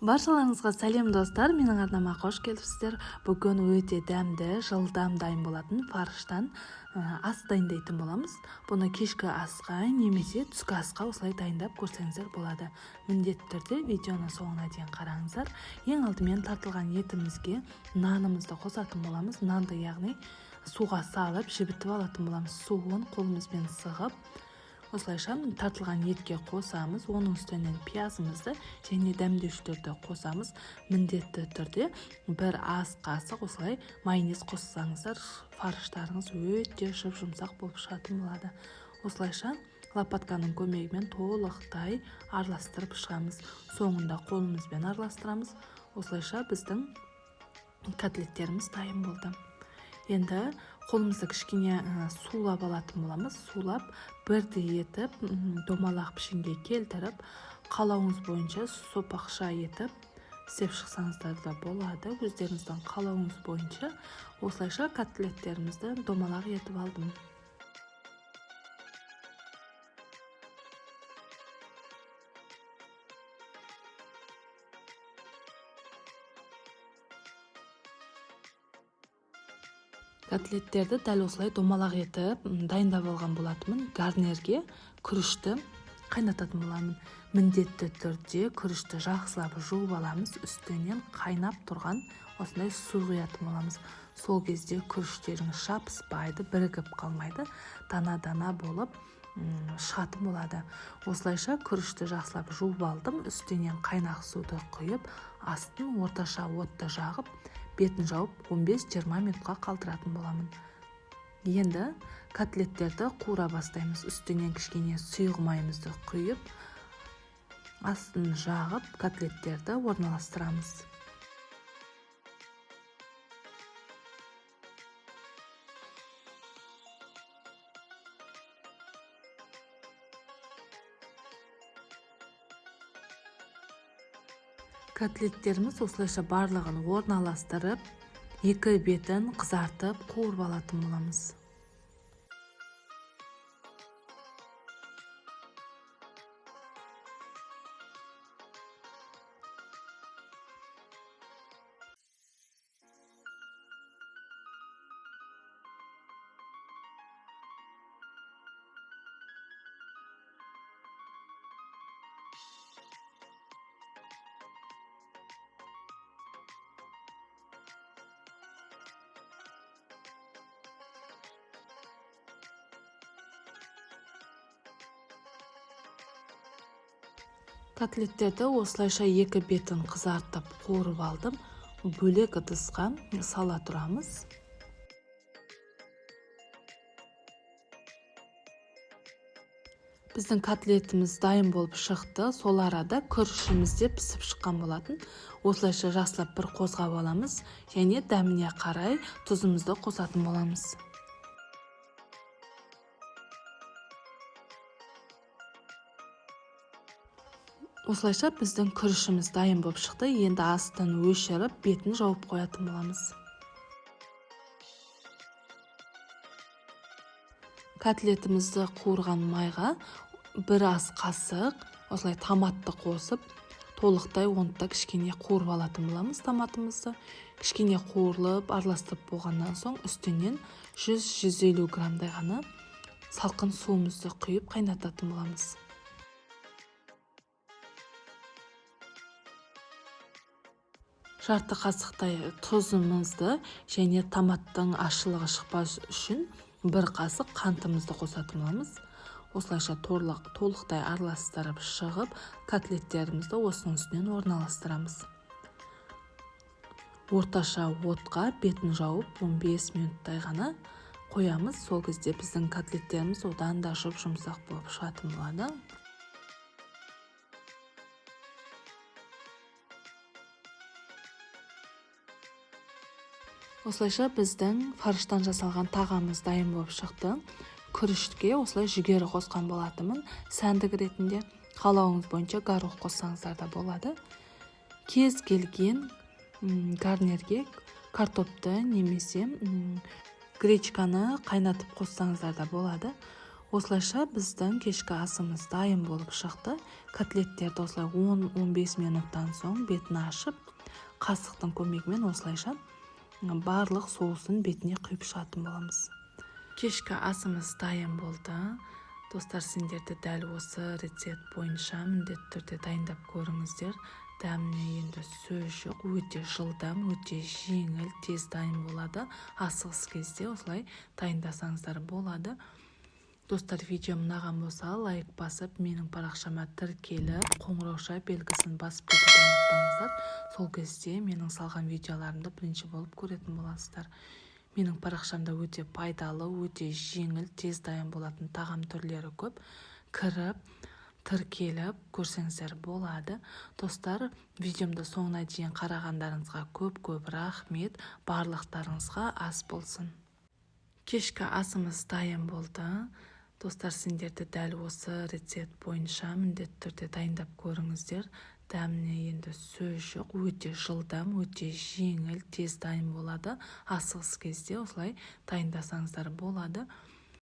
Баршаларыңызға сәлем, достар! Менің арнама қош келіпсіздер. Бүгін өте дәмді, жылдам дайын болатын фарштан ас дайындайтын боламыз. Бұны кешкі асқа немесе түскі асқа осылай дайындап көрсеңіздер болады. Міндетті түрде видеоны соңына дейін қараңыздар. Ең алдымен тартылған етімізге нанымызды қосатын боламыз. Нанды, яғни, суға салып жібітіп алатын боламыз. Суын қолымызбен сығып, осылайша тартылған етке қосамыз. Оның үстінен пиязымызды және дәмдеуіштерді қосамыз. Міндетті түрде бір ас қасық осылай майонез қоссаңыздар, фарштарыңыз өте жұп-жұмсақ болып шығатын болады. Осылайша лопатканың көмегімен толықтай араластырып шығамыз. Соңында қолымызбен араластырамыз. Осылайша біздің котлеттеріміз дайын болды. Енді қолымызды кішкене сулап алатын боламыз. Сулап, бірдей етіп, домалақ пішінге келтіріп, қалауыңыз бойынша сопақша етіп істеп шықсаңыздар да болады, өздеріңіздің қалауыңыз бойынша. Осылайша котлеттерімізді домалақ етіп алдым. Котлеттерді дәл осылай домалақ етіп дайындап алған болатынмын. Гарнирге күрішті қайнататын боламын. Міндетті түрде күрішті жақсылап жуып аламыз. Үстінен қайнап тұрған осындай су құятын боламыз. Сол кезде күріштеріңіз жабыспайды, бірігіп қалмайды, дана дана болып шығатын болады. Осылайша күрішті жақсылап жуып алдым. Үстінен қайнақ суды құйып, астын орташа отты жағып, бетін жауып, 15-20 минутқа қалдыратын боламын. Енді котлеттерді қуыра бастаймыз. Үстінен кішкене сұйық майымызды құйып, астын жағып, котлеттерді орналастырамыз. Котлеттеріміз осылайша барлығын орналастырып, екі бетін қызартып, қуырып алатын боламыз. Котлеттерді осылайша екі бетін қызартып, қуырып алдым. Бөлек ыдысқа сала тұрамыз. Біздің котлетіміз дайын болып шықты. Сол арада күрішіміз де пісіп шыққан болатын. Осылайша жақсылап бір қозғап аламыз және дәміне қарай тұзымызды қосатын боламыз. Осылайша біздің күрішіміз дайын болып шықты. Енді астын өшіріп, бетін жауып қоятын боламыз. Котлетімізді қуырған майға бір ас қасық осылай томатты қосып, толықтай оны да кішкене қуырып алатын боламыз. Томатымызды кішкене қуырылып, араластырып болғаннан соң, үстінен 100-150 граммдай ғана салқын суымызды құйып, қайнататын боламыз. Жарты қасықтай тұзымызды және томаттың ащылығы шықпас үшін бір қасық қантымызды қосатын боламыз. Осылайша толықтай араластырып шығып, котлеттерімізді осының үстінен орналастырамыз. Орташа отқа бетін жауып, 15 минуттай ғана қоямыз. Сол кезде біздің котлеттеріміз одан да жұп жұмсақ болып шығатын болады. Осылайша біздің фарштан жасалған тағамымыз дайын болып шықты. Күрішке осылай жүгері қосқан болатынмын сәндік ретінде. Қалауыңыз бойынша горох қоссаңыздар да болады. Кез келген гарнирге картопты немесе гречканы қайнатып қоссаңыздар да болады. Осылайша біздің кешкі асымыз дайын болып шықты. Котлеттерді осылай 10-15 минуттан соң бетін ашып, қасықтың көмегімен осылайша барлық соусын бетіне құйып шығатын боламыз. Кешкі асымыз дайын болды. Достар, сендер де дәл осы рецепт бойынша міндетті түрде дайындап көріңіздер. Дәміне енді сөз жоқ, өте жылдам, өте жеңіл, тез дайын болады. Асығыс кезде осылай дайындасаңыздар болады. Достар, видеом ұнаған болса, лайк басып, менің парақшама тіркеліп, қоңырауша белгісін басып кетуді ұмытпаңыздар. Сол кезде менің салған видеоларымды бірінші болып көретін боласыздар. Менің парақшамда өте пайдалы, өте жеңіл, тез дайын болатын тағам түрлері көп. Кіріп, тіркеліп көрсеңіздер болады. Достар, видеомды соңына дейін қарағандарыңызға көп-көп рахмет. Барлықтарыңызға ас болсын. Кешкі асымыз дайын болды. Достар, сендер де дәл осы рецепт бойынша міндетті түрде дайындап көріңіздер. Дәміне енді сөз жоқ, өте жылдам, өте жеңіл, тез дайын болады. Асығыс кезде осылай дайындасаңыздар болады.